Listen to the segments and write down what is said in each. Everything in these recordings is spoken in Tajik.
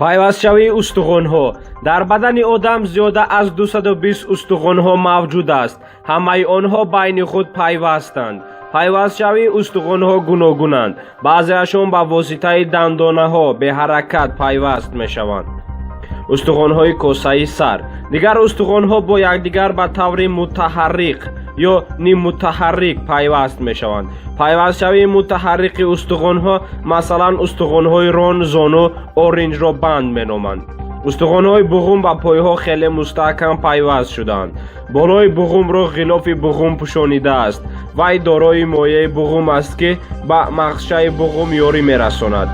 Пайвастшавии устухонҳо. Дар бадани одам зиёда аз 220 устухонҳо мавҷуд аст. Ҳамаи онҳо байни худ пайвастанд. Пайвастшавии устухонҳо гуногунанд. Баъзеашон ба воситаи дандонаҳо беҳаракат пайваст мешаванд, устухонҳои косаи сар. Дигар устухонҳо бо якдигар ба таври мутаҳаррик ё ниммутаҳаррик пайваст мешаванд. Пайвастшавии мутаҳаррики устухонҳо, масалан, устухонҳои рон, зону, оринҷро банд меноманд. Устухонҳои буғум ба пойҳо хеле мустаҳкам пайваст шудаанд. Болои буғумро ғилофи буғум пӯшонидааст. Вай дорои моеи буғум аст, ки ба мағзчаи буғум ёрӣ мерасонад,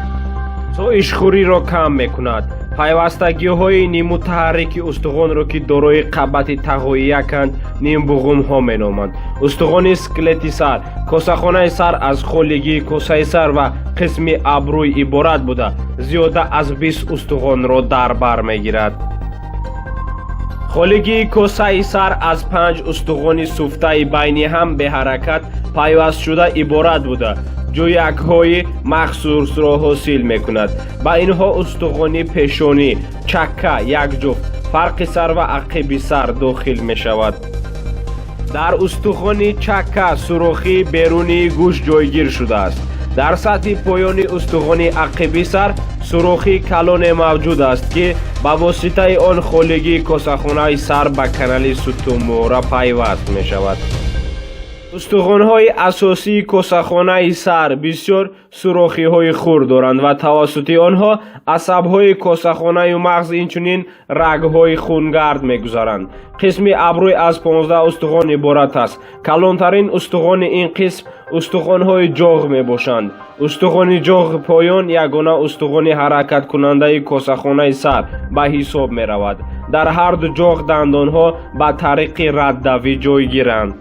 соишхӯриро кам мекунад. Пайвастагиҳои ниммутаҳаррики устухонро, ки дорои қабати тағоияканд, нимбуғумҳо меноманд. Устухони скелети сар. Косахонаи сар аз холигии косаи сар ва қисми абрӯй иборат буда, зиёда аз 20 устухонро дар бар мегирад. Холигии косаи сар аз панҷ устухони суфтаи байни ҳам беҳаракат пайвастшуда иборат буда, ҷӯякҳои махсусро ҳосил мекунад. Ба инҳо устухони пешонӣ, чакка як ҷуфт, фарқи сар ва ақиби сар дохил мешавад. Дар устухони чакка сурохии берунии гӯш ҷойгир шудааст. Дар сатҳи поёни устухони ақиби сар сурохии калоне мавҷуд аст, ки ба воситаи он холигии косахонаи сар ба канали сутунмуҳра пайваст мешавад. Устухонҳои асосии косахонаи сар бисёр сурохиҳои хурд доранд ва тавассути онҳо асабҳои косахонаю мағз, инчунин рагҳои хунгард мегузаранд. Қисми абрӯй аз 15 устухон иборат аст. Калонтарин устухони ин қисм устухонҳои ҷоғ мебошанд. Устухони ҷоғи поён ягона устухони ҳаракаткунандаи косахонаи сар ба ҳисоб меравад. Дар ҳарду ҷоғ дандонҳо ба тариқи раддавӣ ҷойгиранд.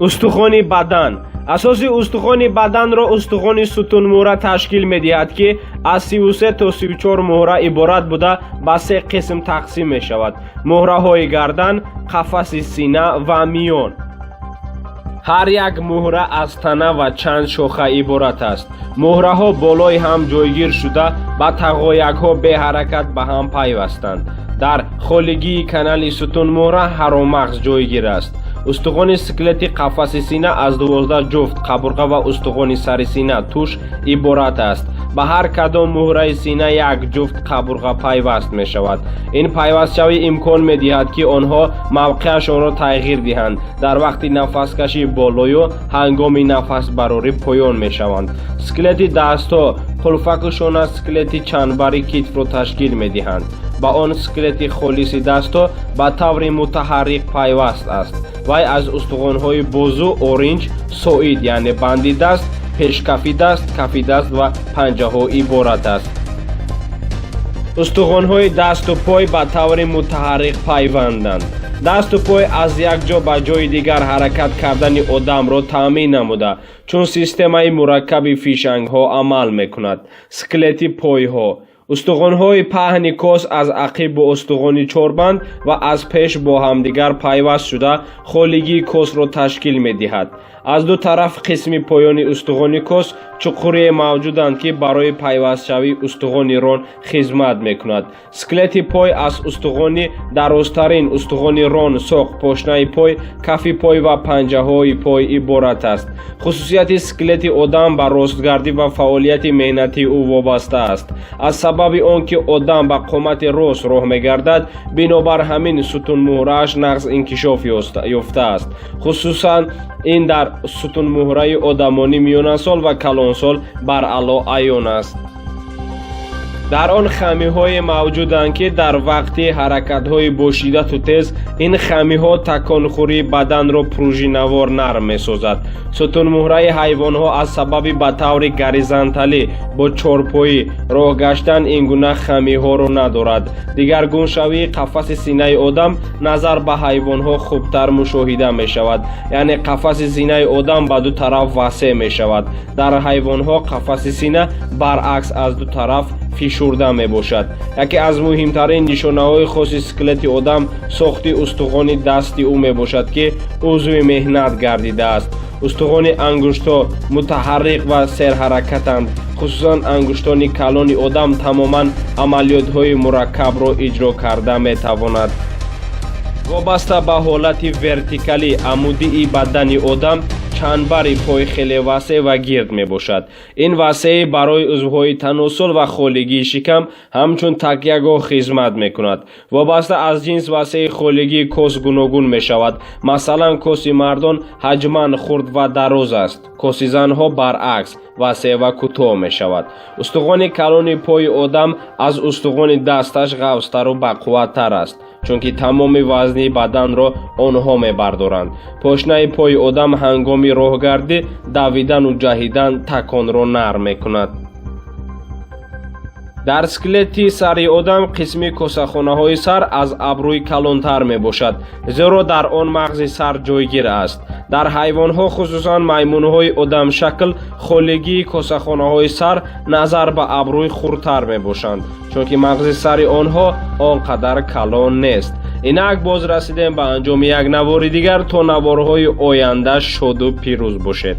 Устухони бадан. Асоси устухони баданро устухони сутунмуҳра ташкил медиҳад, ки аз 33 то 34 муҳра иборат буда, ба се қисм тақсим мешавад: муҳраҳои гардан, қафаси сина ва миён. Ҳар як муҳра аз тана ва чанд шоха иборат аст. Муҳраҳо болои ҳам ҷойгир шуда, ба тағоякҳо беҳаракат ба ҳам пайвастанд. Дар холигии канали сутунмуҳра ҳароммағз ҷойгир аст. Устухони скелети қафаси сина аз 12 ҷуфт қабурға ва устухони сари сина, туш иборат аст. Ба ҳар кадом муҳраи сина як ҷуфт қабурға пайваст мешавад. Ин пайвастшавӣ имкон медиҳад, ки онҳо мавқеашонро тағйир диҳанд: дар вақти нафаскашӣ болою ҳангоми нафасбарорӣ поён мешаванд. Скелети дастҳо, қулфаку шона скелети чанбари китфро ташкил медиҳанд. Ба он скелети холиси дастҳо ба таври мутаҳаррик пайваст аст. Вай аз устухонҳои бозу, оринҷ, соид, яъне банди даст, пешкафи даст, кафи даст ва панҷаҳо иборат аст. Устухонҳои дасту пой ба таври мутаҳаррик пайванданд. Дасту пой аз як ҷо ба ҷои дигар ҳаракат кардани одамро таъмин намуда, чун системаи мураккаби фишангҳо амал мекунад. Скелети пойҳо. Устухонҳои паҳни кос аз ақиб бо устухони чорбанд ва аз пеш бо ҳамдигар пайваст шуда, холигии косро ташкил медиҳад. Аз ду тараф қисми поёни устухони кос чуқурие мавҷуданд, ки барои пайвастшавии устухони рон хизмат мекунад. Скелети пой аз устухони дарозтарин устухони рон, соқ, пошнаи пой, кафи пой ва панҷаҳои пой иборат аст. Хусусияти скелети одам ба ростгардӣ ва фаъолияти меҳнатии ӯ вобаста аст. Аз сабаби он ки одам ба қомати рост роҳ мегардад, бинобар ҳамин сутунмуҳрааш нағз инкишоф ёфтааст. Хусусан ин дар сутунмуҳраи одамони миёнасол ва калонсол баръало аён аст. Дар он хамиҳое мавҷуданд, ки дар вақти ҳаракатҳои бошиддату тез ин хамиҳо таконхӯрии баданро пружинавор нарм месозад. Сутунмуҳраи ҳайвонҳо аз сабаби ба таври горизонталӣ, бо чорпоӣ роҳ гаштан ин гуна хамиҳоро надорад. Дигаргуншавии қафаси синаи одам назар ба ҳайвонҳо хубтар мушоҳида мешавад, яъне қафаси синаи одам ба ду тараф васеъ мешавад. Дар ҳайвонҳо қафаси сина баръакс, аз ду тараф фишурда мебошад. Яке аз муҳимтарин нишонаҳои хоси скелети одам сохти устухони дасти ӯ мебошад, ки узви меҳнат гардидааст. Устухони ангуштҳо мутаҳаррик ва серҳаракатанд. Хусусан ангуштони калони одам тамоман амалиётҳои мураккабро иҷро карда метавонад. Вобаста ба ҳолати вертикалӣ, амудии бадани одам, чанбари пой хеле васеъ ва гирд мебошад. Ин васеъӣ барои узвҳои таносул ва холигии шикам ҳамчун такягоҳ хизмат мекунад. Вобаста аз ҷинс васеи холигии кос гуногун мешавад. Масалан, коси мардон ҳаҷман хурд ва дароз аст, коси занҳо баръакс васеъ ва кӯтоҳ мешавад. Устухони калони пои одам аз устухони дасташ ғафзтару бақувваттар аст, чунки тамоми вазни баданро онҳо мебардоранд. Пошнаи пои одам ҳангоми роҳгардӣ, давидану ҷаҳидан таконро нарм мекунад. Дар скелети сари одам қисми косахонаҳои сар аз абрӯй калонтар мебошад, зеро дар он мағзи сар ҷойгир аст. Дар ҳайвонҳо, хусусан маймунҳои одамшакл, холигии косахонаҳои сар назар ба абрӯй хурдтар мебошанд, чунки мағзи сари онҳо он қадар калон нест. Инак, боз расидем ба анҷоми як навори дигар. То наворҳои оянда шоду пирӯз бошед.